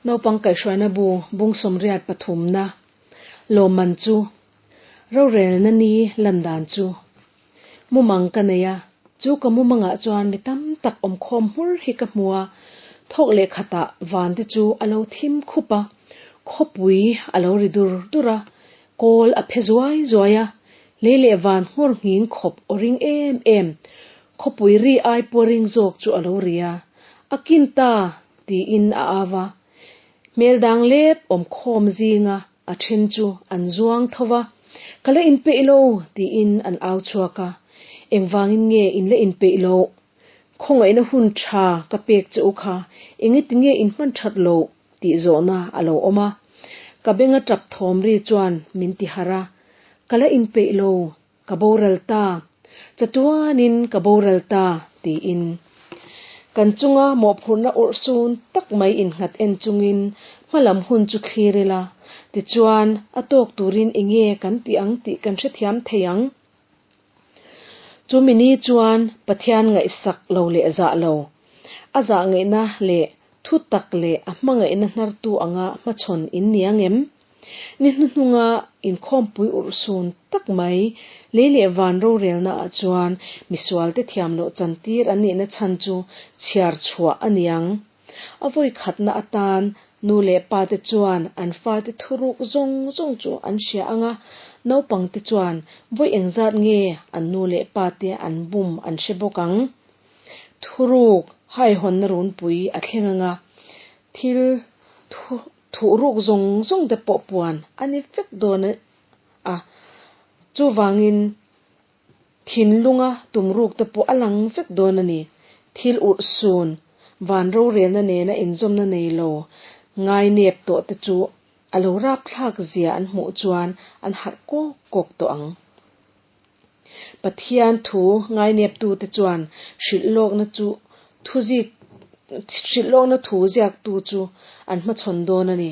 Naupang kaihhruaina bu bung sawmriat pathumna lawmman chu rorelna ni lan dan chu mumang ka nei a, chu ka mumangah chuan mi tam tak awmkhawm hmur hi ka hmu a, thawk leh khatah van te chu a lo thim khup a, khawpui a lo ri dur dur a, kawl a phe zuai zuai a, lei leh van nghawr nghing khawp aw ring em em, khawpui ri ai pawh ring zawk chu a lo ri a, a kin ta tiin a au a. Hmel dang lep awm khawm zinga a then chu an zuang tho va, Ka la inpeih lo tiin an au chhuak a. Engvangin nge in la inpeih loh? Khawngaihna hun tha ka pek che u kha engetinge in hman that loh? tih zawhna a lo awm a. Ka benga tap thawm ri chuan min ti harh a, Ka la inpeih lo Ka boral ta, chatuanin ka boral ta, tiin. Kan chunga mawhphurhna urhsun tak mai innghat en chungin hmalam hun chu thlir ila, tichuan a tawk turin enge kan tih ang tih kan hrethiam thei ang. Chumi ni chuan Pathian ngaihsak lo leh zah lo, a zah ngaihna leh thu tak leh a hmangaihna hnartu anga hmachhawn in ni ang em? Ni hnuhnunga inkhawmpui urhsun tak mai, lei leh van rorelna ah chuan misualte thiam loh chantir an nihna chhan chu chhiar chhuah a ni ang. A vawi khatna atan nu leh pa te chuan an fate thuruk zawng zawng chu an hria ang a, naupang te chuan vawi engzat nge an nu leh pa te an bum an hre bawk ang. Thuruk haihawnna runpui a thleng ang a, thil thu Thuh ruk zawng zawng te pawh puan a ni vek dawn a, chuvangin thinlunga tum ruk te pawh a lang vek dawn a ni. Thil urh sun, van rorelna nena inzawmna nei lo, ngai nep tawh te chu a lo rapthlak zia an hmuh chuan an harh kawk kawk tawh ang. Pathian thu ngaineptute chuan hrilhlawkna chu thuzik hrilhlawkna thu ziaktu chu an hmachhawn dawn a ni.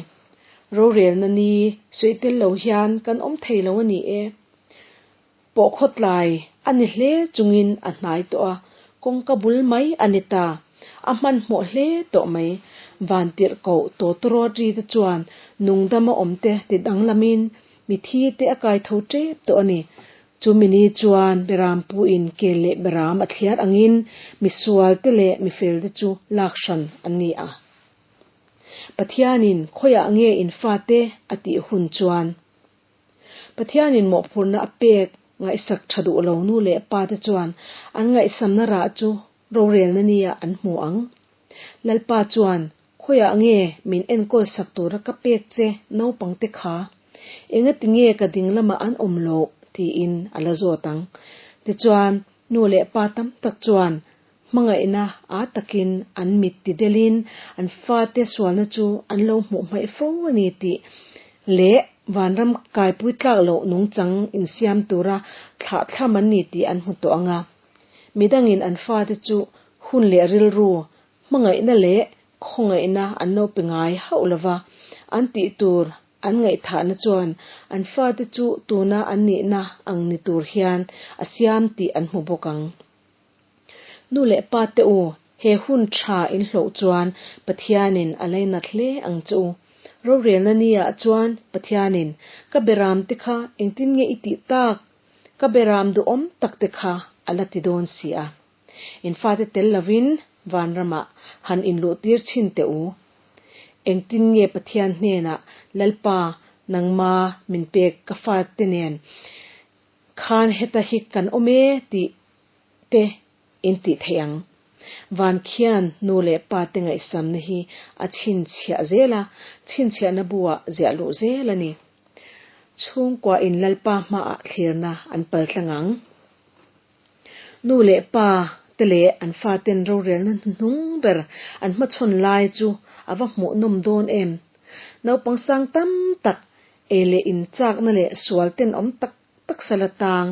Rorelna ni sawi tel lo hian kan awm thei lo a ni e. Pawhkhawtlai a ni hle chungin a hnai tawh a, kawngka bul mai a ni ta. A hmanhmawh hle tawh mai. Vantirhkoh tawtawrawt ri te chuan nungdama awmte ti danglamin Mithi te a kai tho tep tawh a ni. Chumi ni chuan Beram puin kel leh Beram a thliar angin misual te leh mifel te chu lak hran an ni a. Pathianin khawiah nge in fate a tih hun chuan Pathianin mawhphurhna a pek ngaihsak tha duh lo nu leh pa te chuan an ngaihsamna rah chu rorelna nia an hmu ang. Lalpa chuan Khawiah nge min enkawl sak tura ka pek che naupang te kha? Engati nge ka ding lamah an awm loh? tiin a la zawt ang. Tichuan, nu leh pa tam tak chuan hmangaihna a takin an mit ti delin an fate sualna chu an lo hmuh hmaih fo a ni tih leh vanram kaipui tlak loh nungchang insiam tura thlah thlam an ni tih an hmu tawh ang a. Midangin an fate chu hun leh rilru Hmangaihna leh khawngaihna an lo pe ngai hauh lo va, an tih tur an ngaihthahna chuan an fate chu tuna an nihna ang ni tur hian a siam tih an hmu bawk ang. Nu leh pa te u, he hun tha in hlawh chuan Pathianin a lainat hle ang che u. Rorelna niah chuan Pathianin, Ka beram te kha engtin nge i tih tak? Ka beram duhawm tak te kha a la ti dawn si a. In fate tel lovin vanramah han inluhtir chhin teh u. Engtin nge Pathian hnenah, Lalpa, nangma min pek ka fate nen khan heta hi kan awm e tih te in tih theih ang? Van khian nu leh pa te ngaihsamna hi a chhinchhiah zel a, chhinchhiahna buah ziah luh zel a ni. Chhungkua in Lalpa hmaah thlirna an paltlang ang. Nu leh pa te leh an faten rorelna hnuhnung ber an hmachhawn lai chu a va hmuhnawm dawn em? Naupang sang tam tak ei leh inchakna leh sual tenawm tak tak sala tang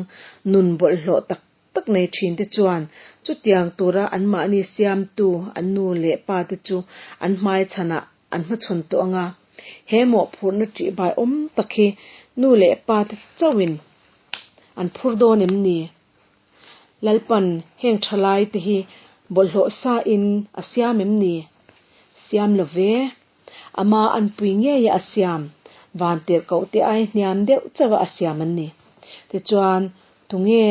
nun bawlhhlawh tak tak nei thin te chuan chutiang tura anmahni siamtu an nu leh pa te chu an hmaichhanah an hmachhawn tawh ang a, he mawhphurhna ṭihbai awm tak hi nu leh pa te chauhin an phur dawn em ni? Lalpan heng ṭhalai te hi bawlhhlawh sa in a siam em ni? Siam lo ve. Ama anpui ngeia a siam, vantirhkohte ai hniam deuh chauha a siam an ni. Tichuan, tunge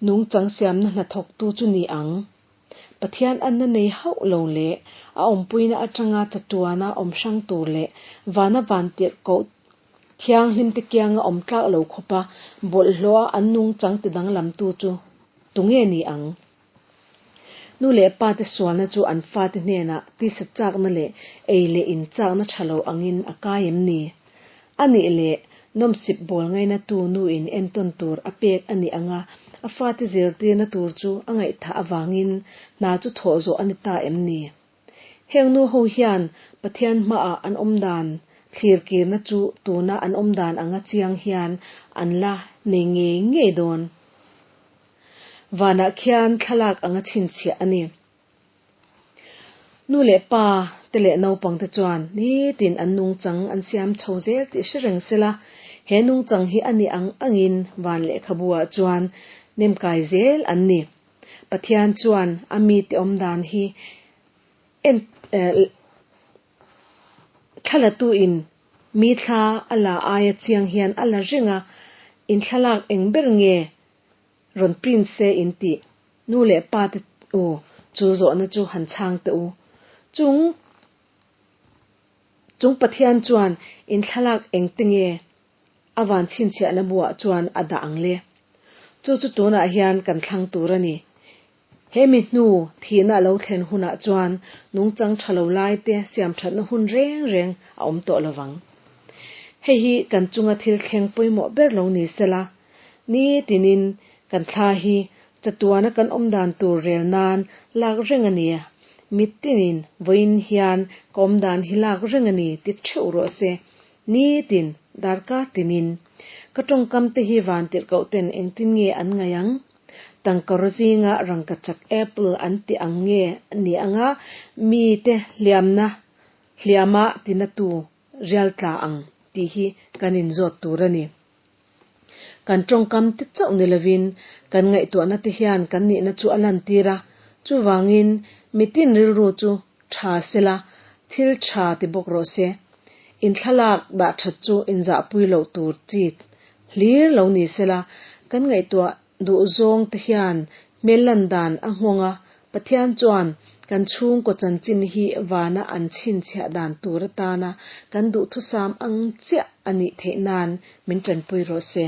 nungchang siamna hnathawktu chu ni ang? Pathian anna nei hauh lo leh a awmpuina atanga chatuana awm hrang tur leh vana vantirhkoh thianghlimte kianga awm tlak lo khawpa bawlhhlawha an nungchang ti danglamtu chu tunge ni ang? Nu leh pa te sualna chu an fate hnenah tisa chakna leh ei leh in chakna tha lo angin a kai em ni? A nih leh nawmsip bawl ngainatu nu in entawn tur a pek a nih anga a fate zirtirna tur chu a ngaihthah avangin hna chu thawh zawh a ni ta em ni? Heng nu ho hian Pathian hmaah an awmdan thlirkirna chu tuna an awmdan anga chiang hian an la nei ngei ngei dawn. Vanah khian thlalak anga chhinchhiah a ni. Nu leh pa te leh naupang te chuan nitin an nungchang an siam chho zel tih hre reng sela, he nungchang hi a nih ang angin van lehkhabu ah chuan nemkai zel an ni. Pathian chuan a mite awmdan hi en Thlalatu in mi thla a la aia chiang hian a la reng a, in thlalak eng ber nge rawn print se in tih nu leh pa te u chu zawhna chu han chhang teh u. Chung chung Pathian chuan in thlalak eng te nge a van chhinchhiahna buah chuan a dah ang le. Chu chu tunah hian kan thlang tur a ni. He mi hnu thihna a lo thlen hunah chuan nungchang tha lo laite siamthatna hun reng reng a awm tawh lovang. Hei hi kan chunga thil thleng pawimawh ber lo ni sela, nitinin kan thla hi chatuana kan awmdan tur rel nan lak reng a ni. Mitinin vawiin hian ka awmdan hi lak reng a ni ti theuh rawh se. Nitin, darkar tinin. Ka tawngkam te hi vantirhkoh ten engtin nge an ngaih ang? Tangkawr zinga rangkachak apple an ti ang nge ni anga mite hliamna hliama tinatu rial tla ang tih hi kan inzawt tur a ni. Kan tawngkam te chauh ni lovin kan ngaihtuahna te hian kan nihna chu a lantir a, chuvangin mitin rilru chu tha sela thil tha ti bawk rawh se. In thlalak dah that chu inzahpui loh tur chi hlir lo ni sela, kan ngaihtuah duh zawng te hian hmel lan dan a nghawng a, Pathian chuan kan chhungkaw chanchin hi vana an chhinchhiah dan tur atana kan duhthusam ang chiah a nih theih nan min tanpui rawh se.